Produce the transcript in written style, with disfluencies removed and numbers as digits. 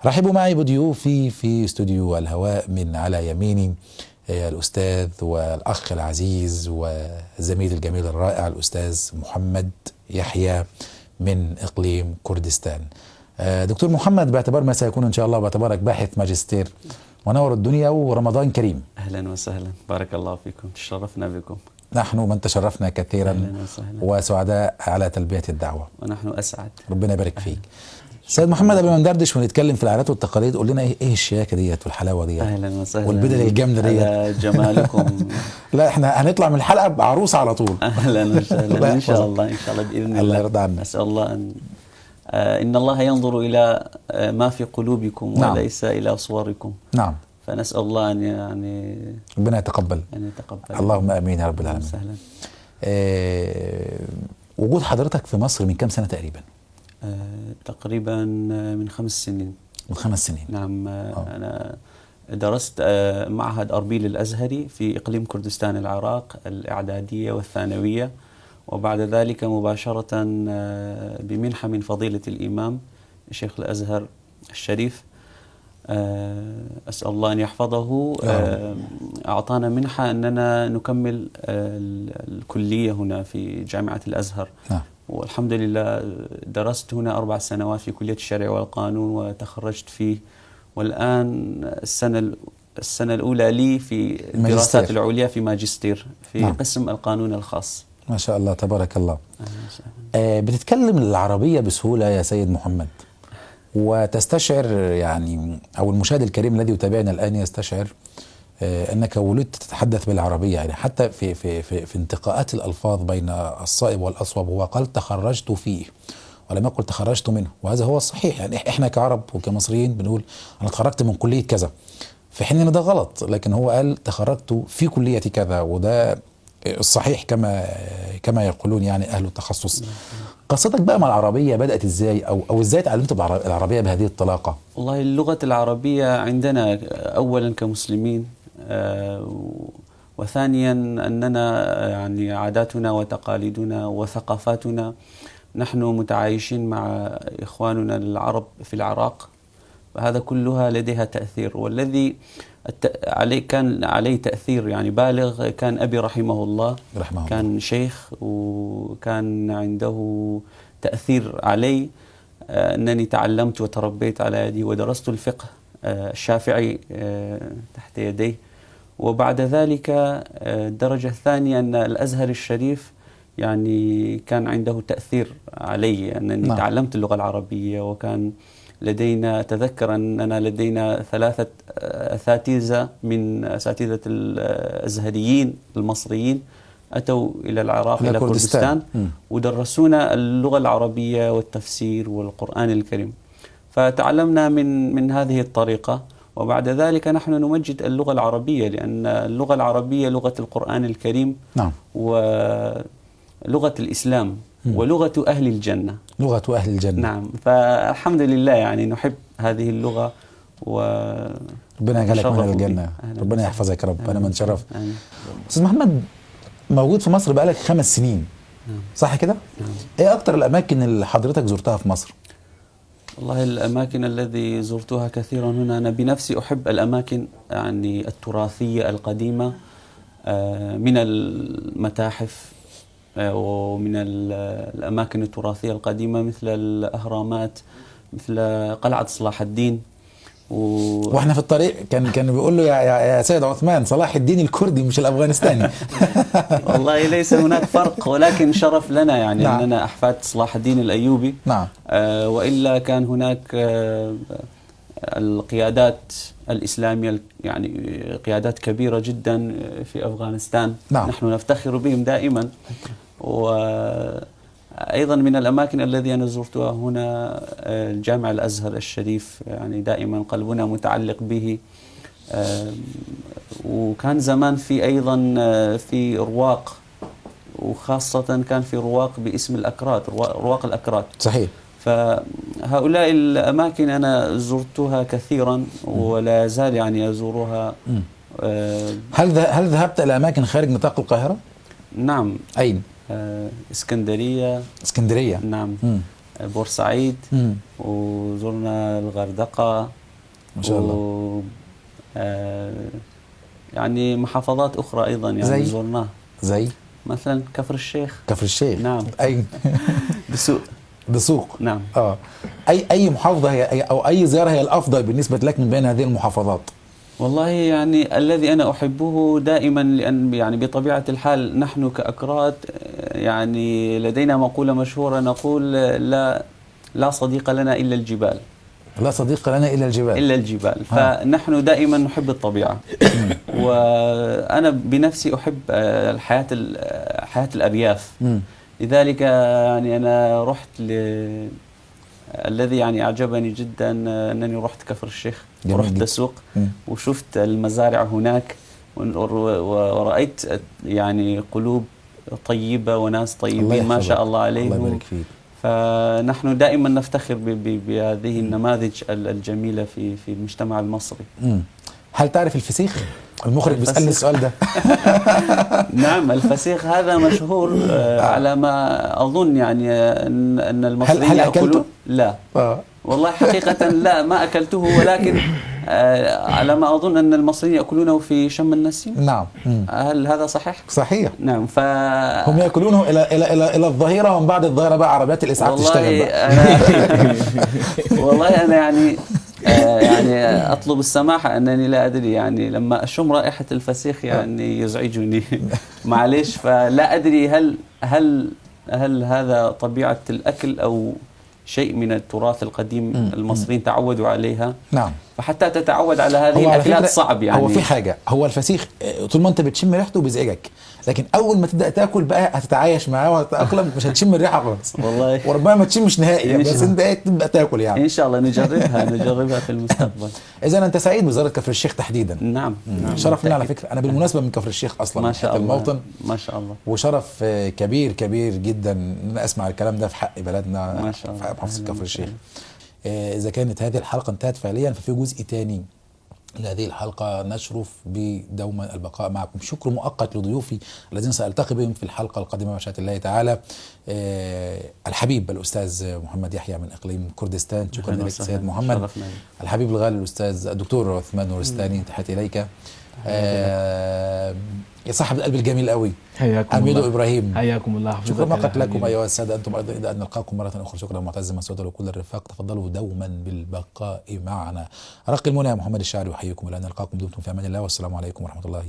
رحبوا معي بضيوفي في استوديو الهواء. من على يميني الأستاذ والأخ العزيز والزميل الجميل الرائع الأستاذ محمد يحيى من إقليم كردستان. دكتور محمد، باعتبار ما سيكون إن شاء الله، باعتبارك باحث ماجستير، ونور الدنيا ورمضان كريم. أهلا وسهلا، بارك الله فيكم، تشرفنا بكم. نحن من تشرفنا كثيرا. أهلا وسهلا. وسعداء على تلبية الدعوة. ونحن أسعد. ربنا يبارك فيك. سيد محمد، قبل ما ندردش ونتكلم في العادات والتقاليد، قول لنا ايه الشياكه ديت والحلاوه ديت؟ أهلا وسهلا. والبدل الجامدة ديت. على جمالكم. لا، احنا هنطلع من الحلقة بعروسه على طول. أهلا الله وسهلا، إن شاء يحفظك. الله، إن شاء الله، بإذن الله الله. يرضى عنك. أسأل الله أن إن الله ينظر إلى ما في قلوبكم وليس إلى صوركم. فنسأل الله أن يعني ربنا يتقبل. أن يتقبل. اللهم امين يا رب العالمين. وسهلا. وجود حضرتك في مصر من كام سنة تقريبا؟ تقريبا من 5 سنين. من 5 سنين. نعم. أنا درست معهد أربيل الأزهري في إقليم كردستان العراق، الإعدادية والثانوية، وبعد ذلك مباشرة بمنحة من فضيلة الإمام شيخ الأزهر الشريف، أسأل الله أن يحفظه. يا رب. أعطانا منحة أننا نكمل الكلية هنا في جامعة الأزهر. والحمد لله درست هنا 4 سنوات في كلية الشريعة والقانون وتخرجت فيه، والآن السنة الأولى لي في الدراسات ماجستير. العليا في ماجستير في قسم القانون الخاص. ما شاء الله، تبارك الله. أهلاً وسهلاً. بتتكلم العربية بسهولة يا سيد محمد، وتستشعر يعني، أو المشاهد الكريم الذي يتابعنا الآن يستشعر أنك ولدت تتحدث بالعربية، يعني حتى في انتقاءات الألفاظ بين الصائب والأصوب. هو قال تخرجت فيه ولم يقل تخرجت منه، وهذا هو الصحيح. يعني إحنا كعرب وكمصريين بنقول أنا تخرجت من كلية كذا، في حين إن ده غلط، لكن هو قال تخرجت في كلية كذا، وده الصحيح كما يقولون يعني أهل التخصص. قصتك بقى مع العربية بدأت إزاي، أو إزاي تعلمت العربية بهذه الطلاقة؟ والله اللغة العربية عندنا أولا كمسلمين، وثانيا أننا يعني عاداتنا وتقاليدنا وثقافاتنا، نحن متعايشين مع إخواننا العرب في العراق، فهذا كلها لديها تأثير. والذي عليه كان عليه تأثير يعني بالغ كان أبي رحمه الله. رحمه الله. كان شيخ وكان عنده تأثير علي، أنني تعلمت وتربيت على يديه ودرست الفقه الشافعي تحت يديه. وبعد ذلك الدرجة الثانية أن الأزهر الشريف يعني كان عنده تأثير علي، أنني تعلمت اللغة العربية. وكان لدينا، أتذكر أننا لدينا 3 أساتذة من أساتذة الأزهريين المصريين أتوا إلى العراق، إلى إلى كردستان. كردستان، ودرسونا اللغة العربية والتفسير والقرآن الكريم، فتعلمنا من هذه الطريقة. وبعد ذلك نحن نمجد اللغة العربية، لأن اللغة العربية لغة القرآن الكريم ولغة الإسلام ولغة أهل الجنة. لغة أهل الجنة. نعم، فالحمد لله يعني نحب هذه اللغة و ربنا يجعلك من نتشرف أهل به. الجنة. أهلاً ربنا وسهلاً. يحفظك يا رب. أهلاً أنا من وسهلاً. شرف. آمين. أستاذ محمد، موجود في مصر بقالك 5 سنين. نعم. صح كده؟ نعم. إيه أكتر الأماكن اللي حضرتك زرتها في مصر؟ والله الأماكن الذي زرتها كثيرا هنا، أنا بنفسي أحب الأماكن يعني التراثية القديمة، من المتاحف ومن الأماكن التراثية القديمة مثل الأهرامات، مثل قلعة صلاح الدين واحنا في الطريق كان بيقول له يا سيد عثمان، صلاح الدين الكردي مش الافغانستاني. والله ليس هناك فرق، ولكن شرف لنا يعني أننا أحفاد صلاح الدين الأيوبي. وإلا كان هناك القيادات الإسلامية، يعني قيادات كبيرة جدا في أفغانستان. نحن نفتخر بهم دائما. وأيضا من الأماكن الذي أنا زرتها هنا الجامع الأزهر الشريف، يعني دائما قلبنا متعلق به. وكان زمان في أيضا في رواق، وخاصة كان في رواق باسم الأكراد، رواق الأكراد. فهؤلاء الأماكن أنا زرتها كثيرا ولا زال يعني أزورها. هل ذهبت الى اماكن خارج نطاق القاهرة؟ نعم. اين؟ اسكندرية. اسكندريه. نعم. بورسعيد، وزرنا الغردقة، ما شاء الله، يعني محافظات أخرى أيضا يعني زرناها، زي مثلا كفر الشيخ. كفر الشيخ، نعم. أي دسوق. دسوق، نعم. أي محافظة هي أو أي زيارة هي الأفضل بالنسبة لك من بين هذه المحافظات؟ والله يعني الذي أنا أحبه دائما، لأن يعني بطبيعة الحال نحن كأكراد يعني لدينا مقولة مشهورة نقول لا صديق لنا إلا الجبال. لا صديق لنا إلا الجبال. إلا الجبال. فنحن دائما نحب الطبيعة. وأنا بنفسي أحب حياة الأرياف. لذلك يعني أنا رحت الذي يعني أعجبني جدا أنني رحت كفر الشيخ، ورحت دسوق، وشفت المزارع هناك، ورأيت يعني قلوب طيبة وناس طيبين ما شاء الله عليهم. الله يبارك فيك. فنحن دائما نفتخر بهذه النماذج الجميلة في المجتمع المصري. هل تعرف الفسيخ؟ المخرج بيسألني السؤال ده. نعم، الفسيخ هذا مشهور على ما أظن، يعني أن المصريين هل أكلته؟ لا. والله حقيقة لا، ما أكلته، ولكن على ما أظن أن المصريين يأكلونه في شم النسيم. نعم. هل هذا صحيح؟ صحيح. نعم. هم يأكلونه إلى إلى إلى إلى الظهيرة، ومن بعد الظهيرة بقى عربيات الإسعاف تشتغل بقى. والله أنا يعني يعني أطلب السماحة أنني لا أدري، يعني لما أشم رائحة الفسيخ يعني يزعجني. معلش، فلا أدري هل هذا طبيعة الأكل أو شيء من التراث القديم المصريين تعودوا عليها. نعم. فحتى تتعود على هذه الأكلات صعب يعني. هو في حاجة، هو الفسيخ طول ما أنت بتشم ريحته بيزعجك، لكن أول ما تبدأ تاكل بقى هتتعايش معاه وهتتأقلم، مش هتشم الريحة خالص والله، وربما ما تشمش نهائي، بس أنت تبدأ تاكل يعني. إن شاء الله نجربها في المستقبل. إذا أنت سعيد بزيارة كفر الشيخ تحديدا. نعم. نعم. شرف لنا على فكرة، أنا بالمناسبة من كفر الشيخ أصلا، ما شاء الله، الموطن، ما شاء الله، وشرف كبير كبير جدا إن أسمع الكلام ده في حق بلدنا، ما شاء الله، في حق محافظة كفر الشيخ. إذا كانت هذه الحلقة انتهت فعليا، ففي جزء تاني لهذه الحلقة نشرف بدوما البقاء معكم. شكر مؤقت لضيوفي الذين سألتقي بهم في الحلقة القادمة مشيئة الله تعالى. الحبيب الأستاذ محمد يحيى من إقليم كردستان، شكرا لك سيد محمد. الحبيب الغالي الأستاذ الدكتور عثمان نورستاني، تحياتي إليك. يا صاحب القلب الجميل قوي، حياكم أميدو الله. إبراهيم، حياكم الله. شكرا مؤقت لكم أيها السادة أنتم أيضا، إلى أن نلقاكم مرة أخرى. شكرا معتز مسعود وكل الرفاق، تفضلوا دوما بالبقاء معنا. رقي المنى محمد الشاعري يحييكم، إلى أن نلقاكم، دمتم في أمان الله، والسلام عليكم ورحمة الله